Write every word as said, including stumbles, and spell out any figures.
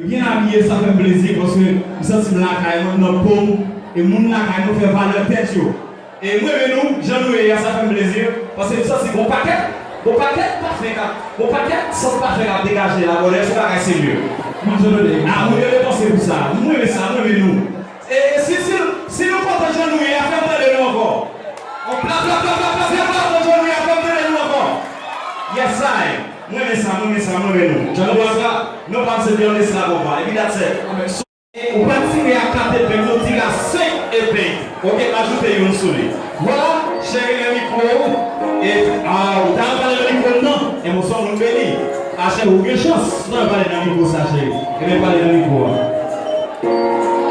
Byen abiye, sa fè m plezi, paske m santi m lakay mwen, m nan po m, e moun lakay mwen fè valè tèt yo. E mwen renmen nou, jan nou ye a, sa fè m plezi, paske m santi gon pakèt, gon pakèt pafen k ap, gon pakèt sant pafen k ap degaje la, bòdè, se yon bagay serye. Moun yo leve, ah, moun yo leve panse pou sa, mwen renmen sa, mwen renmen nou. E si, si, si nou kontan jan nou ye a, fè m tande nou ankò. On pla, pla, pla, pla, pla, pla, pla, kontan jan nou ye a, fè m tande nou ankò. Yes I. Mwen renmen sa, mwen renmen sa, mwen renmen nou. Jan nou wè sa, nou pa se yon esklav, on pa. Epi that's it. Ou pa tire ak kat epenn, nou tire ak senk epenn. Oke, ajoute youn sou li. Vwala, cheri, men mikwo ou. E, ah, ou ta pale nan mikwo m nan. E mwen se yon moun beni. Ah, cheri, ou gen chans. Ou ta pale nan mikwo sa, cheri. Ebyen, pale nan mikwo a.